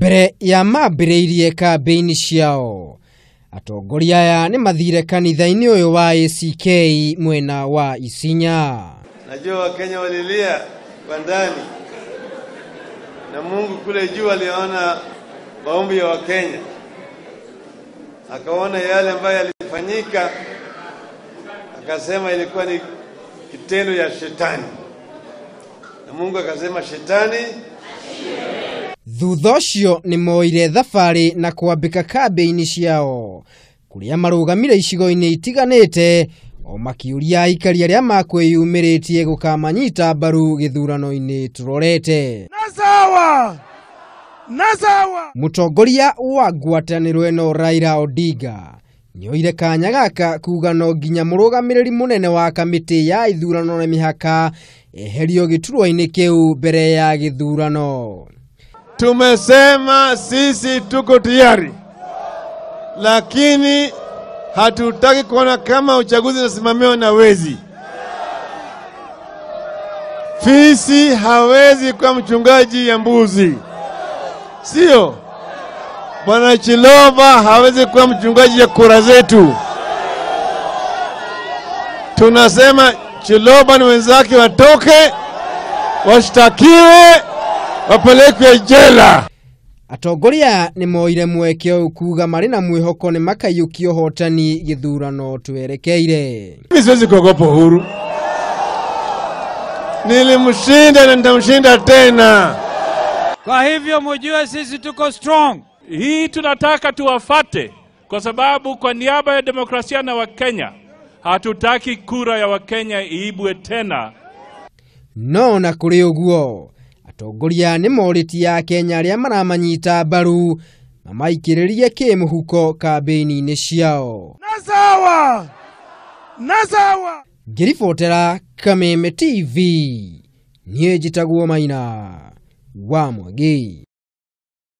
Mbere ya mambĩrĩirie kambĩini ciao, atongoria aya nĩ mathire kanitha-inĩ ũyũ wa ACK mwena wa Isinya. Najua Wakenya walilia kwa ndani na Mungu kule juu aliona maombi ya Wakenya, akaona yale ambayo yalifanyika, akasema ilikuwa ni kitendo ya shetani, na Mungu akasema shetani. Thutha ũcio nĩ moire thabarĩ na kwambĩka kambĩini ciao kũrĩa marũgamire icigo-inĩ itiganĩte o makĩũria aikari arĩa makwĩyumĩrĩtie gũkamanyita mbaru gĩthurano-inĩ tũrorete. Nasawa! Nasawa! Mũtongoria wa ngwatanĩro ĩno Raila Odinga nĩoire kanya gaka kuga no nginya mũrũgamĩrĩri mũnene wa kamĩtĩ ya ithurano na mĩhaka eherio gĩturwa-inĩ kĩu mbere ya gĩthurano. Tumesema sisi tuko tayari, lakini hatutaki kuona kama uchaguzi unasimamiwa na wezi. Fisi hawezi kuwa mchungaji ya mbuzi, sio? Bwana Chiloba hawezi kuwa mchungaji ya kura zetu. Tunasema Chiloba ni wenzake watoke, washtakiwe, wapelekwe jela. Atongoria nĩ moire mweke ũyũ kuga marĩ na mwĩhoko nĩ makaiyũkia ũhotani gĩthurano twerekeire. Mimi siwezi kuogopa Uhuru. Nilimshinda na nitamshinda tena. Kwa hivyo mujue sisi tuko strong. Hii tunataka tuwafate kwa sababu kwa niaba ya demokrasia na Wakenya hatutaki kura ya Wakenya iibwe tena. No na kũrĩ ũguo atongoria nĩ morĩtie Akenya arĩa maramanyita mbaru mamaikĩrĩrie kĩmũhuko kambĩini-inĩ ciao. Nasawa! Nasawa! Ngĩribotera Kameme TV, niĩ njĩtagwo Maina wa Mwangi.